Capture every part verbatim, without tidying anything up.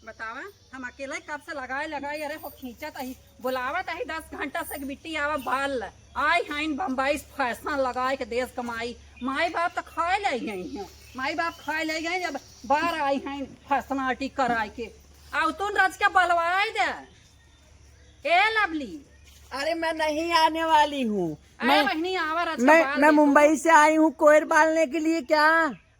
बतावा, हम अकेले कब से लगाए लगाए, अरे हो खींचत अही, बुलावत अही दस घंटा से कि बिट्टी आवा बाल ल। आई हईन बम्बई से फैशन लगाए के देश कमाई। माई बाप तो खाए ले गई हैं, माई बाप खाए ले गए, जब बार आई हईन फैशनाटी कराए के। आउ तुम रच के बलवाए दे। ए लवली। अरे, मैं नहीं आने वाली हूँ। अरे मैं, बहनी, आवा रच के मैं, बाल मैं देखो। मुंबई से आई हूँ कोयर बालने के लिए क्या?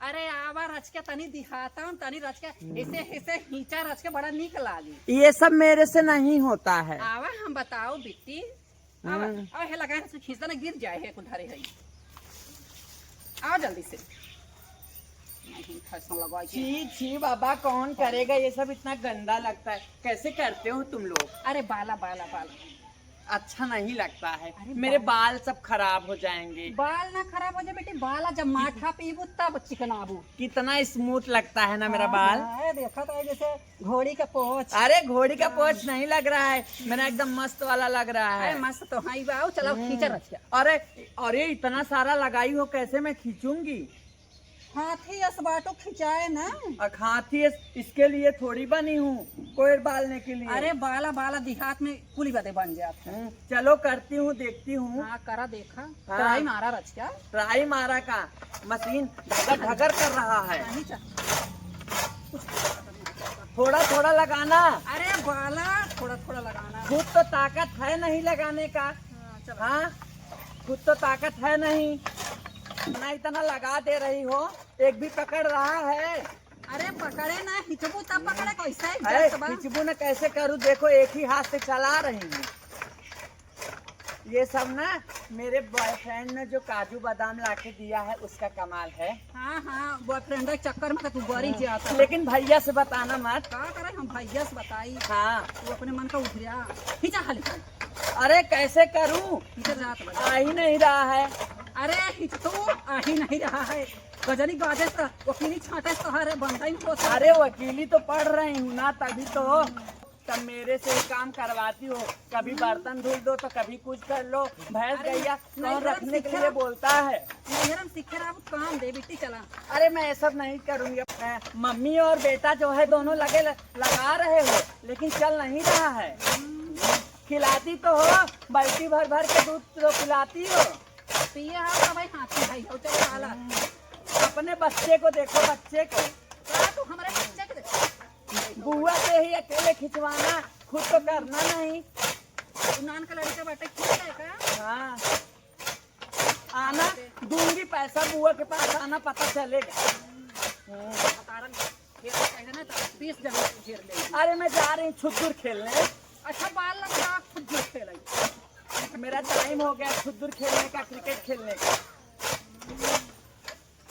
अरे आवा रच के तनी दिहाता हूँ, तनी रच के ऐसे, ऐसे हींचा रच के बड़ा नीक लागी। ये सब मेरे से नहीं होता है। आवा हम बताओ बिट्टी, आवा, हम्म। आवा, हे लगा है, खींचता ना गिर जाए है, कुल धरे है। आओ जल्दी से। नहीं, फैशन लगा के। छी, छी बाबा, कौन करेगा ये सब? इतना गंदा लगता है, कैसे करते हो तुम लोग? अरे बाला, बाला, बाला। अच्छा नहीं लगता है, अरे मेरे बाल। बाल सब खराब हो जाएंगे। बाल ना खराब हो जाए बेटी, बाल जब माठा पीबू तब चिकनाबू। कितना स्मूथ लगता है ना मेरा हाँ, बाल। हाँ, देखा तो है जैसे घोड़ी का पोंछ। अरे घोड़ी का हाँ। पोंछ नहीं लग रहा है, मेरा एकदम मस्त वाला लग रहा है। अरे मस्त तो है ही बा, आओ चलाओ हम्म। खींचा रच के। अरे, अरे इतना सारा लगाई हो, कैसे मैं खींचूंगी? हाथी अस बाटो खिंचाए ना। अक हाथी अस, इसके लिए थोड़ी बनी हूँ, कोयर बालने के लिए। अरे बाला, बाला देहात में कुली बदे बन जात है। हम्म, चलो करती हूँ, देखती हूँ। हाँ, करा देखा। हाँ। ट्राई मारा रच क्या? ट्राई मारा का? मशीन ढगर ढगर कर रहा है। नहीं चा-, थोड़ा थोड़ा लगाना। अरे बाला, थोड़ा थोड़ा लगाना। खुद तो ताकत है नहीं लगाने का। हाँ, चलो। हाँ, खुद तो ताकत है नहीं, ना इतना लगा दे रही हो, एक भी पकड़ रहा है? अरे पकड़े ना, हिचबू तब पकड़े, कैसे है अरे, जस बा? हिचबू ना कैसे करूँ, देखो एक ही हाथ से चला रही हूँ। ये सब ना मेरे बॉयफ्रेंड ने जो काजू बादाम लाके दिया है, उसका कमाल है। हाँ, हाँ, बॉयफ्रेंड के चक्कर में तो तू बड़ी हाँ। जाता है। लेकिन भैया से बताना मत। का करे हम भैया से बताई? हाँ। तू अपने मन का उठिया। खींचा खाली खाली। अरे कैसे करूँ? खींचा जात बा। आ ही नहीं रहा है। अरे खींच तू, आ ही नहीं रहा है। गजनी गाजे से, वकीली छाटे से, अरे बनता ही नहीं होता। अरे वकीली तो पढ़ रही हूँ ना, तभी तो। तब मेरे से ही काम करवाती हो, कभी बर्तन धुल दो तो कभी कुछ कर लो। भैंस अरे, गैया कौन नैहरम रखने के सीखे लिए रहा। बोलता है? नैहरम सीखे रहा, अब काम दे बेटी, चला। अरे मैं ये सब नहीं करूँगी। मैं, मम्मी और बेटा जो है दोनों लगे ल-, लगा रहे हो, लेकिन चल नहीं रहा है। खिलाती तो हो, बाल्टी भर भर के दूध तो पिलाती हो। पिए हो तो भाई हाथी भाई हो, चलो वाला। अपने बच्चे को देखो, बच्चे को। का तू हमारे बच्चे के देखो? बुआ से ही अकेले खिंचवाना, खुद तो करना नहीं। तू नान का लड़का बाटे, खींच है का? हाँ। आना, दूंगी पैसा, बुआ के पास आना, पता चलेगा। हम्म। अतारन घेर के कहे ना, तो बीस जने घेर ले। अरे, मैं जा रही हूँ छुद्दुर खेलने। अच्छा, बाल लगा, खुद जो खेलाई। मेरा टाइम हो गया छुद्दुर खेलने का, क्रिकेट खेलने का।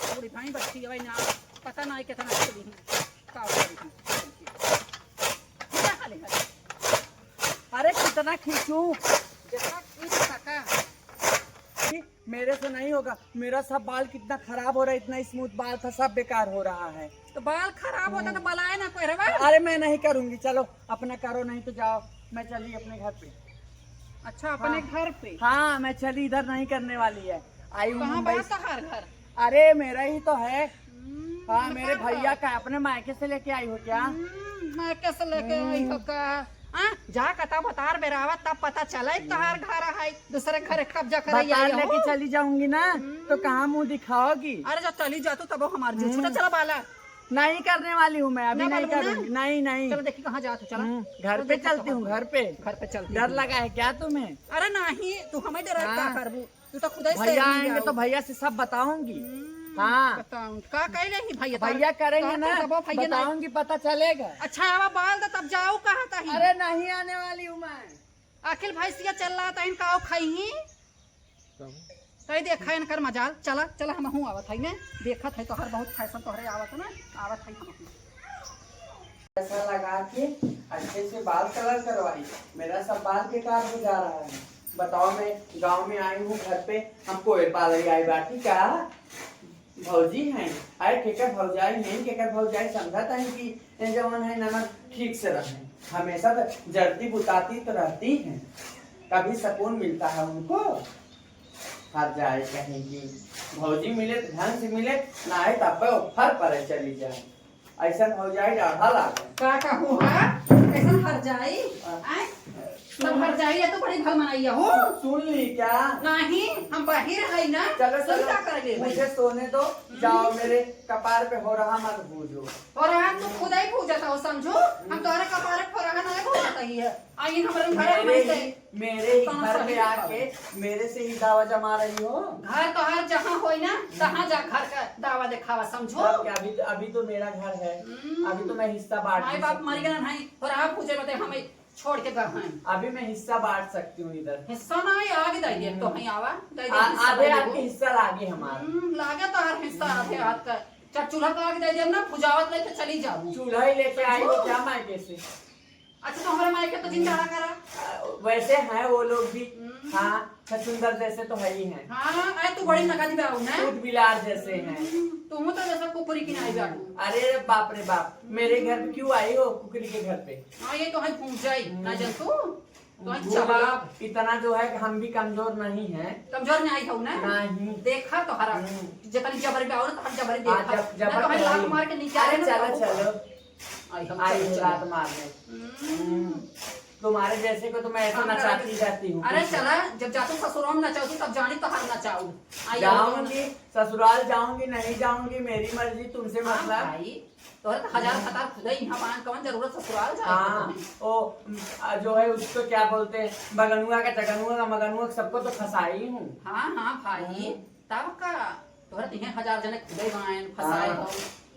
बूढ़ी भाई बच्ची है भाई ना, पता ना है कितना खेली है, का करी है। क्या हाल है? अरे कितना खींचू? जितना खींच सका। मेरे से नहीं होगा, मेरा सब बाल कितना खराब हो रहा है, इतना स्मूथ बाल था, सब बेकार हो रहा है। तो बाल खराब होता तो बलाए ना कोई रे भाई। अरे मैं नहीं करूंगी, चलो अपना करो, नहीं तो जाओ, मैं चली अपने घर पे। अच्छा, अपने हाँ। घर पे? हाँ, मैं चली, इधर नहीं करने वाली है, आई हूँ कहाँ मुंबई बा से। तोहार घर? अरे मेरा ही तो है। हम्म, हाँ, मेरे बताओ। भैया का अपने मायके से लेके आई हो क्या? हम्म, मायके से लेके आई हो हम्म। का? हाँ, जा कता बतार बेरावा तब पता चले तोहार घर है, दूसरे घर कब्जा करे बतार आई लेके हो। चली जाऊंगी ना, हम्म। तो कहाँ मुंह दिखाओगी? अरे जो चली जा तू तब हमार जो हम्म। छूटा चला बाला। नहीं करने वाली हूँ मैं, अभी ना नहीं बोलबू ना? करूंगी। नहीं, नहीं। चलो देखी कहाँ जात हो, चला। हम्म, घर चलो पे देखी चलती कहाँ हूँ, घर पे। घर पे चलती डर हूँ। लगा है क्या तुम्हें? अरे नहीं, तू हमें डरा हाँ। का करबू? तू तो खुद ही भैया सही आएंगे जाओ। तो भैया से सब बताऊंगी। हम्म, हाँ। बताऊं। का कह रही भैया? भैया करेंगे कहाँ ना, तू दबो भैया ना? बताऊंगी, पता चलेगा। अच्छा, आवा बाल दे तब जाओ, कहा था ही। अरे नहीं आने वाली हूँ मैं। अखिल भैंसिया चल रहा था, इनका आओ खाई ही। कहीं देखा इनकर मजाल। चला, चला, हम हूँ आवत है ने, देखत है तोहर बहुत फैशन तोहरे आवत है ना, आवत है हम। पैसा लगा के अच्छे से बाल कलर करवाई, मेरा सब बाल बेकार हो जा रहा है। बताओ, मैं गांव में आई हूँ घर पे, हमको एक बाल आई बाटी का भौजी हैं, अरे केकर भौजाई नहीं, केकर भौजाई समझत हैं कि ये जवन है ननद ठीक से रहे, हमेशा तो जरती बुताती तो रहती हैं, कभी सुकून मिलता है उनको? हर जाए कहीं की भौजी मिले तो ढंग से मिले, ना आए तो अब फर परे चली जाए। ऐसन भौजाई डाढ़ा लागे। का कहूँ, हाँ? कैसन हर जाई? हाँ। आय? सब हर जाई, या तो बड़ी भल मनैया हो। सुन ली क्या? नहीं, हम बाहिर है ना। चलो, सुन चलो, का कर ले भाई? मुझे सोने दो, जाओ, मेरे कपार पे हो रहा मत भूजो। हो रहा तू खुद ही भूजत हो, समझो। हम तोहरे कपार पे हो रहा ना भूजत ही है। आई हमरे घर मेरे में से ही, मेरे ही कौन घर सा पे ही आके मेरे से ही दावा जमा रही हो। घर तो हर जहाँ होई ना, तहाँ जा घर का दावा देखावा, समझो। घर के, अभी तो, अभी तो मेरा घर है, हम्म। अभी तो मैं हिस्सा बांट माई नहीं बाप सकती। मर गए ना, हो रहा पूछे बते हम छोड़ के घर हैं। अभी मैं हिस्सा बांट सकती हूँ इधर। हिस्सा ना है, आगे दे दे, तो हम्म। हैं आवा, दे दे आ-, हिस्सा आधे दे दे। आपके हिस्सा लागे हमारा। हम्म, लागे तो हर हिस्सा आधे हाथ का। चट चूल्हा तो आगे दे दे ना, भुजावत लेके चली जाबू। चूल्हा ही लेके आई हो समझो। क्या मायके से? अच्छा, तो हमारे मायके तो जिंदा रहा करा। आ, वैसे हैं वो लोग भी। हम्म। हाँ, छछुंदर जैसे तो है ही हैं। हाँ, अरे तू बड़ी नगद बाऊ ना। दूध बिलार जैसे हैं। हम्म, तू तो जैसे कुकुरी की नाई बाटू। अरे बाप रे बाप, मेरे घर पे क्यों आई हो कुकरी के घर पे? हाँ, ये तो है भूजाई, ना हम्म। जन तू। तो है भूल जवाब। इतना जो है कि हम भी कमजोर नहीं हैं। कमजोर नहीं आई हो ना? नहीं। देखा तो हरा। हम्म। जितनी जबरी बाऊ ना, तो हम जबरी हाँ, देखा। जब-, जबरी ना तो हमें तो लात आई। मार के निकाल अरे ना चलो, बाबू। चलो। आई हम आई चलो, है चलो। लात मारने। हम्म। हम्म। तुम्हारे जैसे को तो मैं ऐसे हाँ, नचाती करेंगे। जाती हूँ अरे पीछे। चला, जब जातू ससुराल में नचाऊ, तब जानी तो हर नचाऊ। आई हम जाऊंगी, ससुराल जाऊंगी, नहीं जाऊंगी, मेरी मर्जी, तुमसे हाँ, मतलब। भाई, तोहरे तो हजार हम्म। हजार खुदा ही यहाँ पान, कौन जरूरत ससुराल जाए हाँ, के तुम्हें? ओ, आ, जो है उसको क्या बोलते हैं, बगनुआ का, चगनुआ का, मगनुआ का, सबको तो फंसाई हूँ। हाँ, हाँ, भाई, हम्म। तब का? तोहरे तो इहे हजार जने खुदे बाएन, फंसाए हाँ। हो।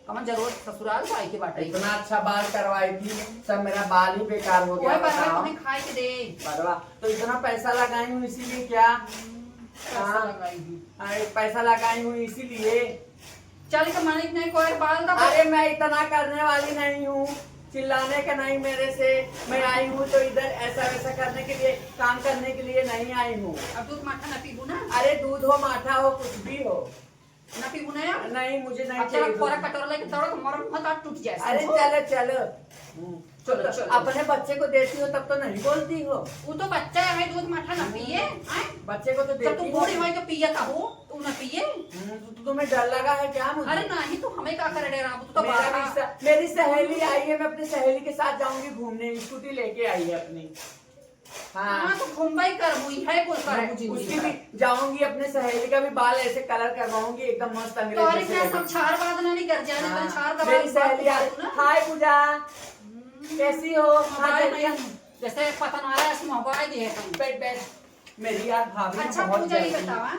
कमन जरूरत ससुराल जाए के बाटे? इतना अच्छा बाल करवाई थी, सब मेरा बाल ही बेकार हो गया, ओए, पर बताओ। तुम्हें खाए के दे। बरवा, तो इतना पैसा लगाई हूँ इसीलिए क्या? हम्म, पैसा हाँ। लगाई हूँ। अरे, पैसा लगाई हूँ इसीलिए। चल के मानिक नहीं कोई बाल दबा। अरे, मैं इतना करने वाली नहीं हूँ, चिल्लाने का नहीं मेरे से। मैं आई हूँ तो इधर ऐसा वैसा करने के लिए, काम करने के लिए नहीं आई हूँ। अब दूध माठा ना पीबू ना? अरे, दूध हो माठा हो कुछ भी हो। ना पीबू ना यार? नहीं, मुझे नहीं अब तेरा चाहिए। खोरा कटोरा लेके दौड़ो तो मरम मत, हाथ टूट जाए, अरे समझो? चलो, चलो। हम्म। चलो, तो चलो। अपने बच्चे को देती हो तब तो नहीं बोलती हो। वो तो बच्चा है, दूध माठा ना पिए, हम्म। हैं? बच्चे को तो जब तू देती हो। बूढ़ी होई तो पिए का हो, तू ना पिए। हम्म, तो तुम्हें डर लगा है क्या मुझे? अरे नहीं, तू हमें का करे डराबू, तू तो मेरा बाहर भी स-, मेरी सहेली आई है, मैं अपनी सहेली के साथ जाऊंगी घूमने, स्कूटी लेके आई है अपनी। हाँ। हाँ, तो घूमबई करबू, इहे कुल करबू मैं जिंदगी उसकी भर। भी जाऊंगी, अपने सहेली का भी बाल ऐसे कलर करवाऊंगी, एकदम मस्त अंग्रेजी तोहरे से क्या लगे। सब छार बाद ना नहीं कर जाने, हाँ। तो छार दबा मेरी के बाल सहेली आ, उतारू ना। हाय पूजा, हम्म। कैसी हो? हाँ, हाँ, भाई, जल्दी। जैसे पतंग आ रहा है, ऐसे मोहबाई दिए हैं। बैठ, बैठ। मेरी यार भाभी ना अच्छा, बहुत पूजा, ये जल्दी बतावा,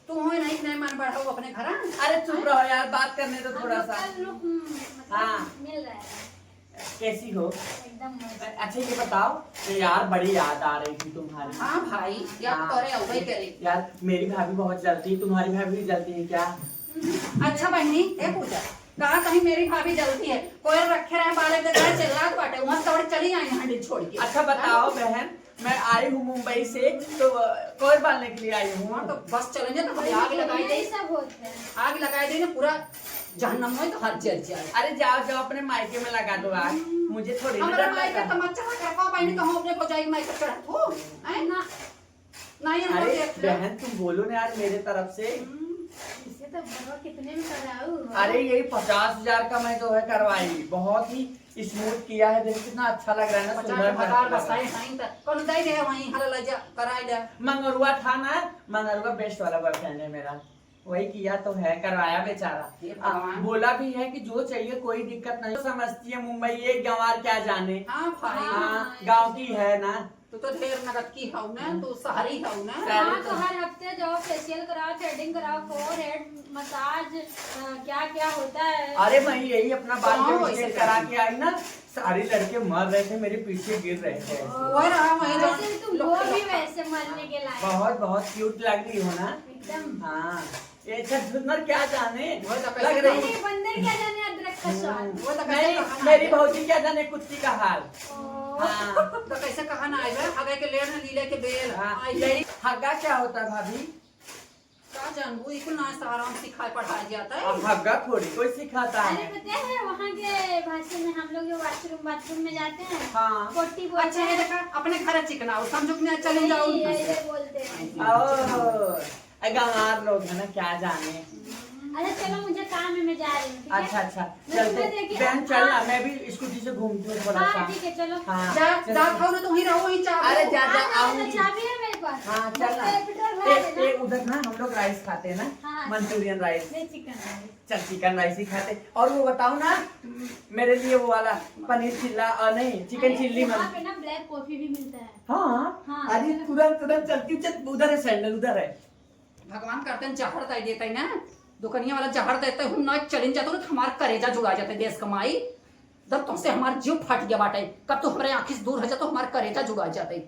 तू हो नहीं, नहीं मन बढ़ाऊ अपने घर? अरे चुप रहो यार, बात करने दो थोड़ा सा। लोकल लोग, हम्म, मतलब, हाँ। मिल रहा है। कैसी हो? एकदम मस्त। अच्छा, ये बताओ, ये यार, बड़ी याद आ रही थी तुम्हारी। हाँ भाई, याद हाँ। करे, अवई करे। यार, मेरी भाभी बहुत जलती है, तुम्हारी भाभी भी जलती है क्या? अच्छा बहनी, ए पूजा, कहा कहीं मेरी भाभी जलती है, कोयल रखे रहे बाले के घर चिल्लात बाटे, वहाँ से दौड़ चली आई हंडी छोड़ के। अच्छा बताओ बहन, मैं आई हूँ मुंबई से, तो, अ, कोयल बालने के लिए आई हूँ। हाँ, तो बस चलेंगे तो हम आग लगाई दे, सब होते हैं। आग लगाई दे ना, पूरा जहन्नम में तो हर जल जाए। अरे जाओ, जाओ, अपने मायके में लगा दो आग। हम्म। मुझे थोड़ी ना हमारे डर मायके लगता। तमच्चा ना कर पाओ, बहनी, तो हम अपने भौजाई के मायके चढ़त हो, हैं? ना। नहीं, हम अरे देख ले। बहन, तुम बोलो ना यार मेरे तरफ से। हम्म, इसे तो भरवा कितने में कराऊ हो? अरे यही पचास हजार का मैं जो है करवाई, बहुत ही smooth किया है, देखो कितना अच्छा लग रहा है ना, पचास सुंदर हजार लग रहा है। बताए हैं तो कौन दे दे वहीं, हला ले जा, कराई ले। मंगरुआ था ना, मंगरुआ best वाला boyfriend है मेरा। वही किया तो है, करवाया बेचारा। हे आ, भगवान। बोला भी है कि जो चाहिए कोई दिक्कत नहीं। समझती है मुंबई, ये गंवार क्या जाने। हाँ भाई। हाँ, हाँ, गाँव की है ना। तू तो ढेर नगद की हऊ ना, हम्म। तू शहरी हऊ ना। शहरी हाँ, तो तो हर हफ्ते जाओ, facial कराओ, threading कराओ, forehead massage, अ, क्या क्या होता है। अरे मैं यही अपना बाल कहाँ के वैसे straight करा करती? के आई ना, सारे लड़के मर रहे थे, मेरे पीछे गिर रहे थे। वही रहा, वही जो वैसे तुम लोग हो भी वैसे मरने के लायक। बहुत, बहुत cute लग रही हो ना। एकदम। हाँ। ये छछूंदर क्या जाने, वो तो लग कैसे रही। नहीं, बंदर क्या जाने अदरक का स्वाद। हम्म। वो तो कैसे नहीं, कहा ना मेरी आए? भौजी क्या जाने कुत्ती का हाल। ओ। हाँ। तो कैसे कहा ना आए, हगे के लेन, लीले के बेल। हाँ, आई। यही हग्गा क्या होता है भाभी? का जानबू, ई कुल ना सारा हम सिखाए पढ़ाए जाता है। अब हग्गा थोड़ी कोई सिखाता अरे है। पता है, वहाँ के भाषा में हम लोग जो washroom, bathroom में जाते हैं, हाँ। Potty बोलते अच्छा, ये हैं। देखा, अपने घर चिकनाओ, समझो कि नहीं, चले जाओ। नहीं, ये, ये बोलते हैं। ओ, ए, गंवार लोग है ना, क्या जाने। हम्म, अच्छा, चलो, मुझे काम है, मैं जा रही हूँ, ठीक है? अच्छा, अच्छा, मैं चलते। तुम्हें लेके बहन, चल ना, हाँ। मैं भी स्कूटी से घूमती हूँ थोड़ा हाँ, सा। ठीक है, चलो। हाँ, जा, चलते। जा, खाओ ना, तुम ही रहो, वही चाबी। अरे, जा, जा, हाँ, आऊंगी। चाबी है मेरे पास। हाँ, बस चल ना। पेट्रोल भरा ए, देना। ए, उधर ना हम लोग राइस खाते हैं ना, हाँ, हाँ। मंचूरियन राइस। नहीं, चिकन राइस। चल, चिकन राइस ही खाते। और वो बताओ ना, मेरे लिए वो वाला पनीर चिल्ला, और नहीं, चिकन अरे, चिल्ली यहाँ मन- पे ना ब्लैक कॉफी भी मिलता है। हाँ, हाँ, अरे, चलो। तुरंत, तुरंत चलती हूँ, चल, उधर है सैंडल, उधर है। भगवान करतन जहर दे देते ना, दुकनिया वाला जहर देते, हम ना चलिन जाते, तो हमार करेजा जुड़ा जाते देश कमाई। जब तुमसे हमार जीव फट गया बाटे, कब तो हमरे आँखी से दूर हो जातो, हमार करेजा जुड़ा जाते।